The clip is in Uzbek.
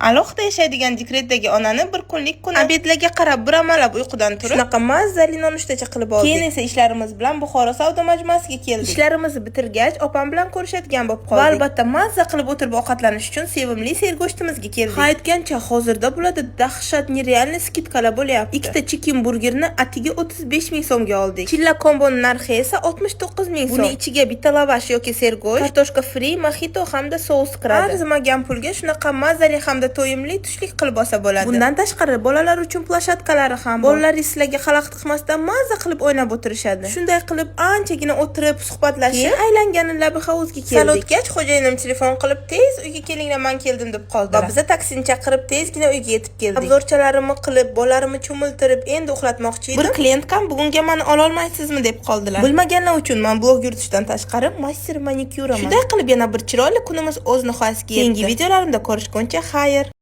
Alohida yashaydigan dekretdagi onani bir kunlik kuni. Обед larga qarab bir amallab uyqudan turib, shunaqa mazzali nonushtacha qilib oldik. Keyin esa ishlarimiz bilan Buxoro savdo majmuasiga keldik. Ishlarimizni bitirgach, opam bilan ko'rishadigan bo'lib qoldik. Va albatta, mazza qilib o'tirib ovqatlanish uchun sevimli sergo'shtimizga keldik. Ha, aytgancha, hozirda bularda dahshat, нереальный скидка lar bo'lyapti. Ikkita chicken burgerni atiga 35 ming so'mga oldik. Chilla komboni narxi esa 69 ming so'm. Buni ichiga bitta lavash yoki sergo'sht, kartoshka fri, moxito hamda sous kiradi. Arzimagan pulga shunaqa mazali hamda to'yimli tushlik qilib olsa bo'ladi. Bundan tashqari, bolalar uchun площадка lari ham bor. Bolalar sizlarga xalaqit qilmasdan mazza qilib o'ynab o'tirishadi. Shunday qilib anchagina o'tirib suhbatlashib, keyin aylangani labi hovuzga keldik. Sal o'tgach, xo'jayinim telefon qilib, "Tez uyga kelinglar, man keldim", deb qoldi. Va biza taksini chaqirib, tezgina uyga yetib keldik. Обзор chalarimni qilib, bolalarimni cho'miltirib, endi uxlatmoqchi edim. Bir клиентка m "Bugunga mani ololmaysizmi?" deb qoldilar. Bilmaganlar uchun, man blog yuritishdan tashqari мастер маникюр aman. Shunday qilib, yana bir chiroyli kunimiz o'z nihoyasiga yetdi. Keyingi videolarimda ko'rishguncha xayr.